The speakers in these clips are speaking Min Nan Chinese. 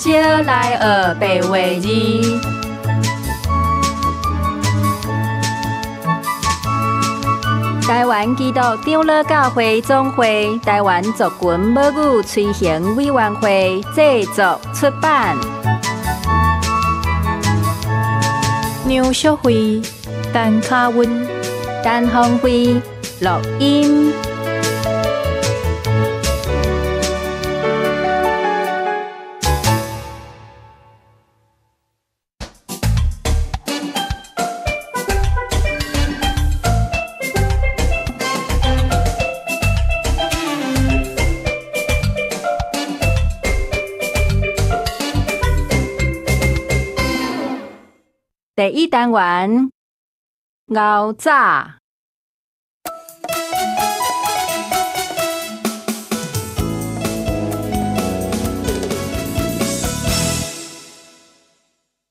少來學白話字。台灣基督長老教會總會、台灣族群母語推行委員會製作出版。梁淑惠、陳卡溫、陳芳惠錄音。第一單元，熬早。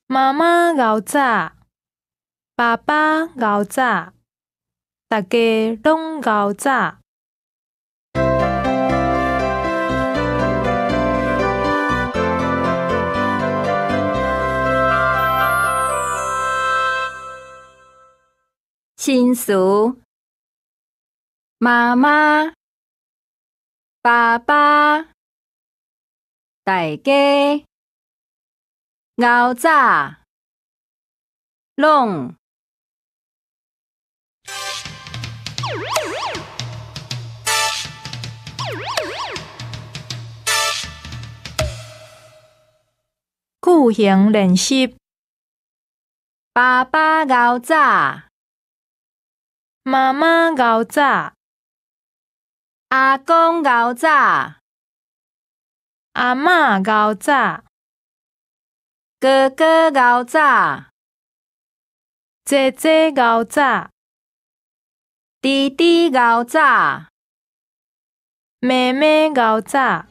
媽媽熬早，爸爸熬早，大家攏熬早。親屬、媽媽、爸爸、大家、熬早、攏。句型練習。爸爸熬早。媽媽熬早。阿公熬早。阿嬤熬早。哥哥熬早。姐姐熬早。弟弟熬早。妹妹熬早。